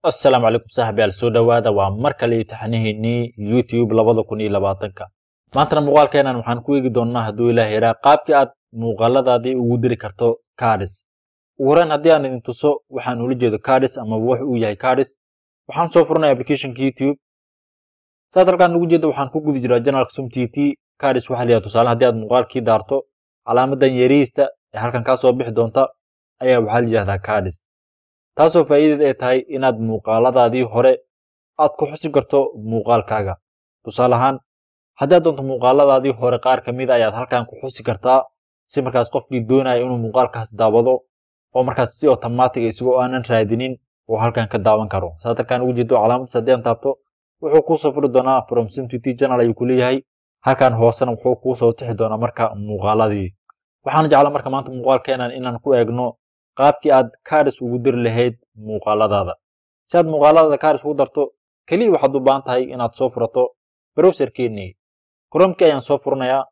Assalaamu calaykum saaxiibayaal, soo dhawaada. Waa mar kale imtixaanaheennii YouTube 2020-ka. Maantana muuqaalkeenan waxaan ku eegi doonaa, hadduu Ilaah yaraa, qaabkii aad muuqaaladaadii ugu diri karto cards. Ugu horreyn, haddii aan idin tuso waxaan ula jeedo cards ama wax uu yahay cards, waxaan soo furnay applicationka YouTube. Saad halkaan ugu jeedo, waxaan ku guda jiraa channelka Sum TT. Cards waxaa la yidhaha, tusaale, haddii aad muuqaalkii daarto, calaamadan yariista ee halkan kaa soo bixi doonta ayaa waxaa la yidhahdaa cards, taasoo faa'iideed ay tahay inaad muuqaaladaadii hore aad ku xusi karto muuqaalkaaga. Tusaale ahaan, haddii aad doonto, muuqaaladaadii hore qaar ka mid a ayaad halkan ku xusi kartaa, si markaas qofkii doonaya inuu muuqaalkaas daawado oo markaas si automatic isagoo aanan raadinin uu halkan ka daawan karo. Saad halkan ugu jeedo, calaamaddaas haddii aan taabto, wuxuu kuu soo furi doonaa "From Sim TT channel" ayuu ku leeyahay. Halkan hoosena wuxuu kuu soo tixi doonaa marka muuqaaladii. Waxaan jeclaa marka maanta muuqaalkeenan inaan ku eegno qaabkii aad cards ugu diri lahayd muuqaaladaada. Si aad muuqaaladaada cards ugu darto, keliya waxaad u baahan tahay inaad soo furato browserkeenii. Chromekii ayaan soo furanayaa.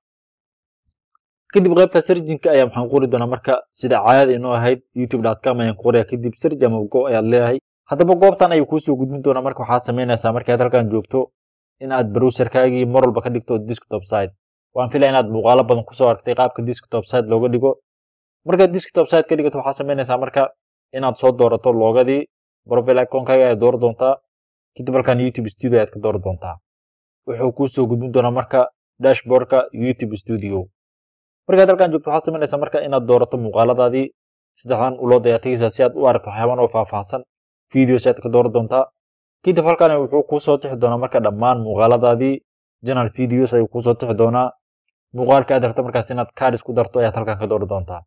Kadib qaybta searchingka ayaa waxaan qori doonaa marka, sida caadada inoo ahayd, youtube.com ayaan ku qorayaa. Kadib search ama go ayaad leedahay. Haddaba goobtan ayuu kuusoo gudbin doonaa. Marka waxaad samaynaysaa, markaad halkan joogto, in aad browserkaagii mar walba ka dhigto desktop site. Waan filaya inaad muuqaalo badan kusoo aragtay qaabka desktop site looga dhigo. Markaad desktop site ka dhigato, waxaad samaynaysaa marka inaad soo doorato logodii profile iconkaaga ayaad dooran doontaa. Kadib halkan YouTube Studio ayaad ka dooran doontaa. Wuxuu kuusoo gudbin doonaa marka dashboardka YouTube Studio. Markaad halkan joogto, waxaad samaynaysaa marka inaad doorato muuqaaladaadii. Saddexdan ulood ayaad tegaysaa si aad u aragto waxyaaban oo faahfaahsan. Videos ayaad ka dooran doontaa. Kadib halkan wuxuu kuusoo tixi doonaa marka dhammaan muuqaaladaadii. Channel videos ayuu kuusoo tixi doonaa. Muuqaalka aad rabto markaas inaad cards ku darto ayaad halkan ka dooran doontaa.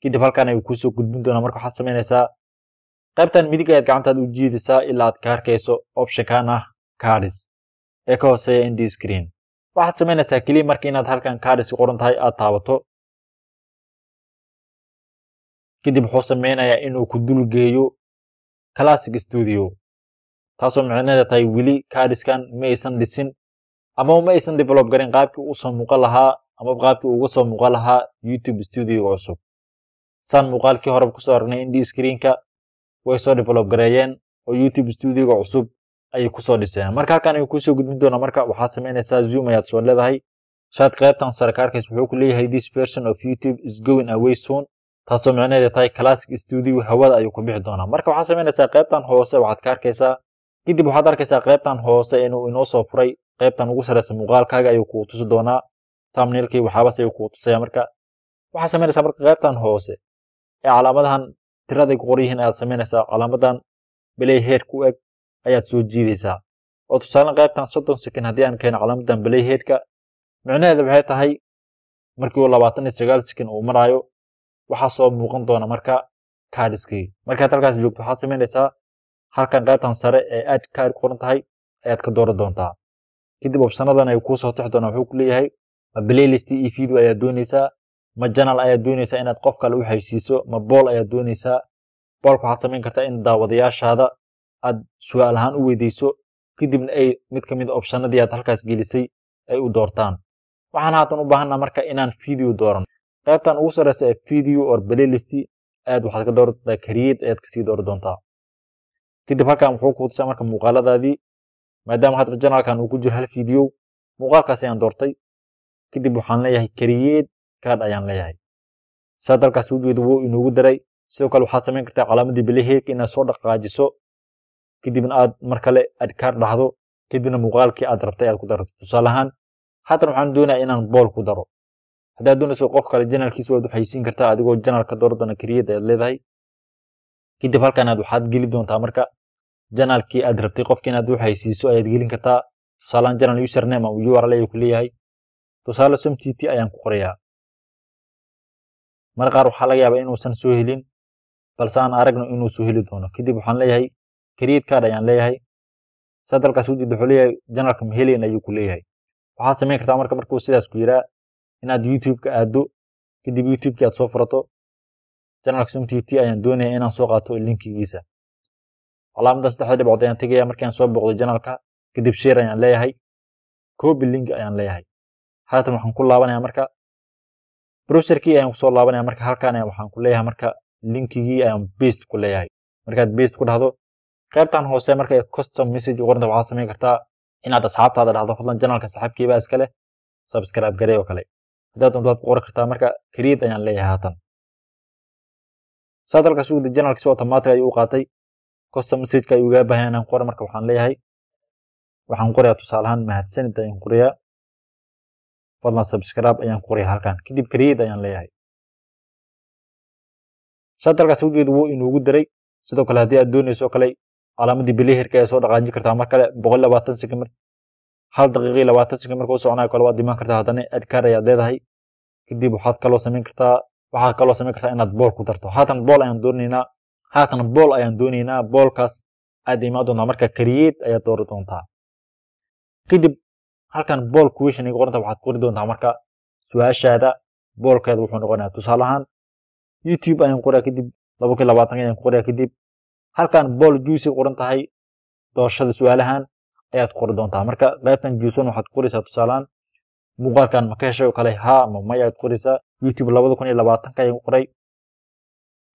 Kadib halkan ayuu kuusoo gudbin doonaa. Marka waxaad samaynaysaa, qaybtan midig ayaad gacantaad u jiidaysaa ilaa aad ka arkayso optionkan ah cards ee ka hooseeya end screen. Waxaad samaynaysaa keliya marka inaad halkan cards ku qoran tahay aad taabato. Kadib wuxuu sameynayaa inuu ku dul geeyo Classic Studio, taasoo micnaheeda tahay weli cardskan ma aysan dhisin ama ma aysan develop garin qaabkii uu soo muuqan lahaa ama qaabkii uga soo muuqan lahaa YouTube Studio cusub. Saan muuqaalkii horeba kusoo aragnay, end screenka way soo develop gareeyeen oo YouTube Studioga cusub ayay kusoo dhiseen. Marka halkan ayuu kusoo gudbin doonaa. Marka waxaad samaynaysaa, zoom ayaad soo leedahay. Saad qaybtan sare ka arkaysa, wuxuu ku leeyahay "This version of YouTube is going away soon", taasoo micnaheeda tahay Classic Studio hawada ayuu ku bixi doonaa. Marka waxaad samaynaysaa, qaybtan hoose waxaad ka arkaysaa, kadib waxaad arkaysaa qaybtan hoose inuu inoo soo furay. Qaybtan ugu sareysa muuqaalkaaga ayuu kuu tusi doonaa, thumbnailkii waxaabas ayuu kuu tusaya. Marka waxaad samaynaysaa marka qaybtan hoose ee calaamadahan tiraday ku qoran yihiin ayaad samaynaysaa, calaamadan playhead ku eg ayaad soo jiidaysaa. Oo tusaale, qaybtan 30 second haddii aan keeno calaamadan playheadka, micnaheeda waxay tahay markii uu 29 second uu maraayo, waxaa soo muuqan doona marka cardskii. Markaad halkaas joogto, waxaad samaynaysaa, halkan qaybtan sare ee add card ku qoran tahay ayaad ka dooran doontaa. Kadib optionadan ayuu kuu soo tixi doonaa. Wuxuu ku leeyahay, ma playlist iyo video ayaad doonaysaa? Ma channel ayaad doonaysaa inaad qof kale u xaysiiso? Ma poll ayaad doonaysaa? Pollka waxaad samayn kartaa in daawadayaashaada aad su'aal ahaan u weydiiso, kadibna ay mid ka mid a optionadii aad halkaas gelisay ay u doortaan. Waxaan haatan u baahanaa marka inaan video dooran. Qaybtan ugu sareysa ee video or playlist ayaad waxaad ka dooran doontaa, create ayaad kasii dooran doontaa. Kadib halkan wuxuu ku tusaa marka muuqaaladaadii. Maadaama hadda channelkan uu ku jiro hal video, muuqaalkaas ayaan doortay. Kadib waxaan leeyahay create card ayaan leeyahay. Saad halkaas u jeedo, wuu inoogu daray. Sidoo kale waxaad samayn kartaa calaamadii playheadka inaad soo dhaqaajiso, kadibna aad mar kale add card dhahdo, kadibna muuqaalkii aad rabtay aad ku darto. Tusaale ahaan, haatan waxaan doonayaa inaan poll ku daro. Haddaad doonayso qof kale channelkiisa waad u xaysiin kartaa adigoo channel ka dooran doona. Create ayaad leedahay. Kadib halkan aad waxaad geli doontaa marka channelkii aad rabtay qofka inaad u xaysiiso ayaad gelin kartaa. Tusaalehaan, channel username ama URL ayuu ku leeyahay. Tusaale, Som TT ayaan ku qorayaa. Mar qaar waxaa laga yaabaa inuusan soo helin, balse aan aragno inuu soo heli doono. Kadib waxaan leeyahay create card ayaan leeyahay. Saad halkaas u jeedo, wuxuu leeyahay channelka ma helayn ayuu ku leeyahay. Waxaad samayn kartaa marka, markuu sidaas ku yiraa, inaad YouTube-ka aado. Kadib YouTube-ki aad soo furato. Channelka Som TT ayaan doonaya inaan soo qaato linkigiisa. Calaamadda saddexda dhibcood ayaan tegaya. Markaan soo booqdo channelka, kadib share ayaan leeyahay, copy link ayaan leeyahay. Haatan waxaan ku laabanaya marka browserkii ayaan kusoo laabanaya. Marka halkan ayaan waxaan ku leeyahay marka linkigii ayaan paste ku leeyahay. Markaad paste ku dhahdo, Qaybtan hoose marka ay custom message u qoranta waxaad samayn kartaa inaad asxaabtaada dhahdo fadlan channelka saaxiibkiiba iska leh subscribe garee oo kale. Haddaad doonto waad ku qori kartaa. Marka create ayaan leeyahay haatan. Saad halkaas ugu channelka si automatic ayuu u qaatay. Custom message-ka ayuu iga baahan inaan qoro. Marka waxaan leeyahay, waxaan qorayaa tusaale ahaan mahadsanid ayaan qorayaa, fadlan subscribe ayaan qorayaa halkan. Kadib create ayaan leeyahay. Saad halkaas ujeedo wuu inoogu diray. Sidoo kale haddii aad doonayso kale calaamadii playheadka ayaa soo dhaqaajin kartaa mar kale 120 second, mar 1 daqiiqa iyo 20 second marka u soconayo kale waad dhiman kartaa. Haddana add card ayaad leedahay. Kadib waxaad kaloo samayn kartaa inaad poll ku darto. Haatan poll ayaan doonaynaa, haatan poll ayaan doonaynaa. Pollkaas aad imaan doontaa, marka create ayaad dooran doontaa. Kadib halkan poll question iga qoranta waxaad qori doontaa marka su-aashaada pollkeeda wuxuu noqonayaa. Tusaale ahaan YouTube ayaan qoraa, kadib 2020 ayaan ku qorayaa. Kadib halkan poll choice qoran tahay doorashada su-aalahan ayaad qori doontaa. Marka qaybtan choice one waxaad qoraysaa tusaale ahaan muuqaalkan ma ka heshay oo kale, haa ama maya ayaad qoraysaa. YouTube 2020-ka ayaan qoray,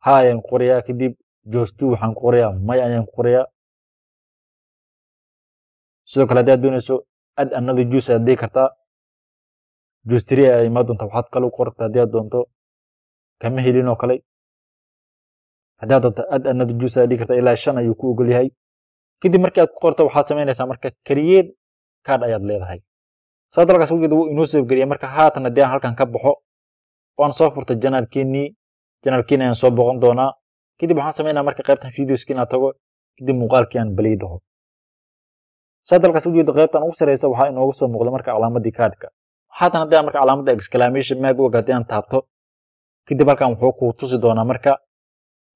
haa ayaan qorayaa. Kadib choice two waxaan ku qorayaa maya ayaan ku qorayaa. Sidoo kale haddii aad doonayso add another choice ayaad dhihi kartaa. Choice three ayaa imaan doontaa, waxaad kaloo qori kartaa haddii aad doonto kama helin oo kale. Haddii aad doonto add another choice ayaad dhihi kartaa, ilaa shan ayuu ku ogol yahay. Kadib markii aad ku qorto waxaad samaynaysaa marka create card ayaad leedahay. Saad halkaas ujeeda wuu inoo save gariyay. Marka haatan haddii aan halkan ka baxo oo aan soo furto channelkeenii, channelkeeni ayaan soo boqon doonaa. Kadib waxaan samaynaa marka qaybtan videoski inaan tago, kadib muuqaalkii aan play dhaho. Saad halkaas ujeedo qaybtan ugu sareysa waxaa inooga soo muuqda marka calaamadii cardka. Haatan haddii aan marka calaamadda exclamation mark og haddii aan taabto, kadib halkan wuxuu ku tusi doonaa marka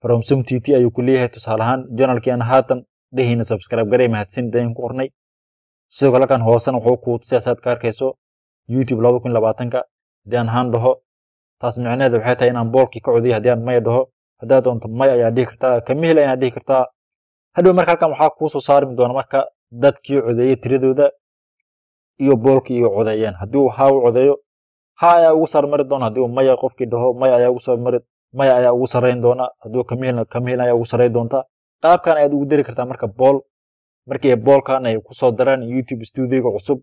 from some tt ayuu ku leeyahay. Tusaale ahaan channelkii aan haatan dhehayna subscribe garay mahadsanid ayaan ku qornay. Sidoo kale halkan hoosena wuxuu kuu tusayaa, saad ka arkayso, YouTube 2020-ka. Haddii aan haan dhaho, taas micnaheedu waxay tahay inaan pollkii ka codiyay. Haddii aan maya dhaho, haddaad doonto maya ayaa dhihi kartaa, kama heli ayaad dhihi kartaa. Hadhow marka halkan waxaa kuu soo saarmi doona marka dadkii codeeyey tiradooda iyo pollkii iyo codeeyeen. Haddii uu haa u codeeyo, haa ayaa ugu sarmari doona. Haddii uu maya qofkii dhaho, maya ayaa ugu sarmari, maya ayaa ugu sarreyn doona. Haddii uu kama helin, kama helin ayaa ugu sarreyn doonta. Qaabkan ayaad ugu dari kartaa marka poll. Markii ay pollkan ay kusoo daraan YouTube Studioga cusub,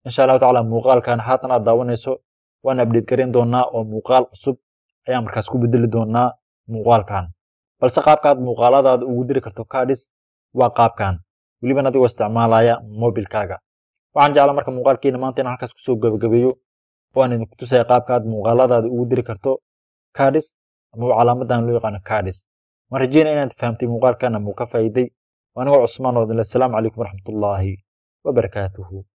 insha Allahu tacaala, muuqaalkan haatan aad daawanayso waan update garin doonaa oo muuqaal cusub ayaan markaas ku bedeli doonaa muuqaalkan. Balse qaabkaad muuqaaladaada ugu diri karto cards waa qaabkan, welibana adigoo isticmaalaya mobilkaaga. Waxaan jeclaa marka muuqaalkiina maanta inaan halkaas kusoo gabagabeeyo oo aan idinku tusaya qaabkaad muuqaaladaada ugu diri karto cards ama calaamadan loo yaqaano cards. Waan rajeynaya inaad fahamtay muuqaalkan ama uu ka faa'iiday. Anigoo Cusmaan oo idinle, asalaamu calaykum waraxmatullaahi wabarakaatuhu.